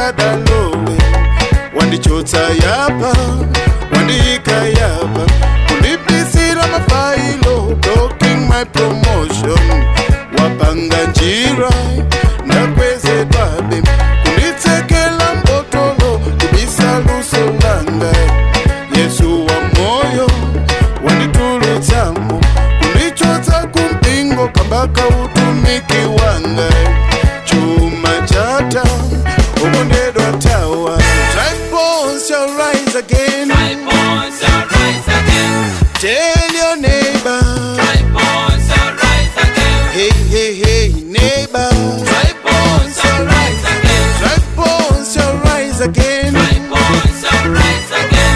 Sadalole wandichotsa yapa, wandiyika yapa, kundibisira mafailo, blocking my promotion. Wapanga njira ndakwezedwabe, kunditsekela mbotolo, kubisa luso langa. Yesu wa moyo wanditulutsamo, kundichotsa kumpingo kambaka utumiki wanga. Chuma chatha, okondedwa tawa. Dry bones shall rise again. Dry bones shall rise again. Tell your neighbor. Dry bones shall rise again. Hey, hey, hey, neighbor. Dry bones shall rise again. Dry bones shall rise again. Dry bones shall rise again.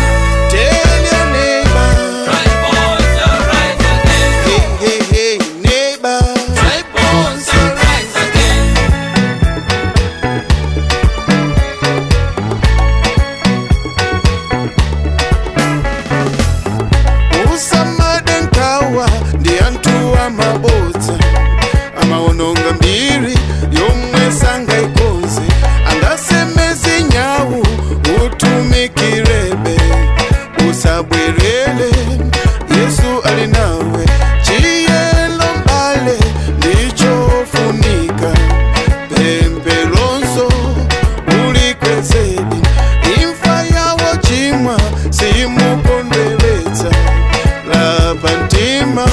Tell your neighbor. Dry bones shall rise again. Hey, hey, hey, neighbor. Dry bones shall rise again. Usamade nkhawa ndi anthu amabodza, amaononga mbiri yomwe sangaikonze. Angasemeze nyawu utumikirebe, usabwerere, Yesu ali nawe. Chiyelo mbale ndichofunika, pempelonso ulikwezedi. Imfa yawo chimwa simukondweretsa. Lapa mtima,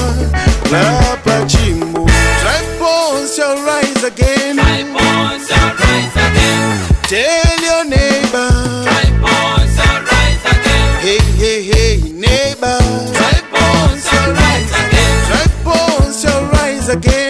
lapa chimo. Dry bones shall rise again. Dry bones shall rise again. Tell your neighbor. Dry bones shall rise again. Hey, hey, hey, neighbor. Dry bones shall rise again. Dry bones shall rise again.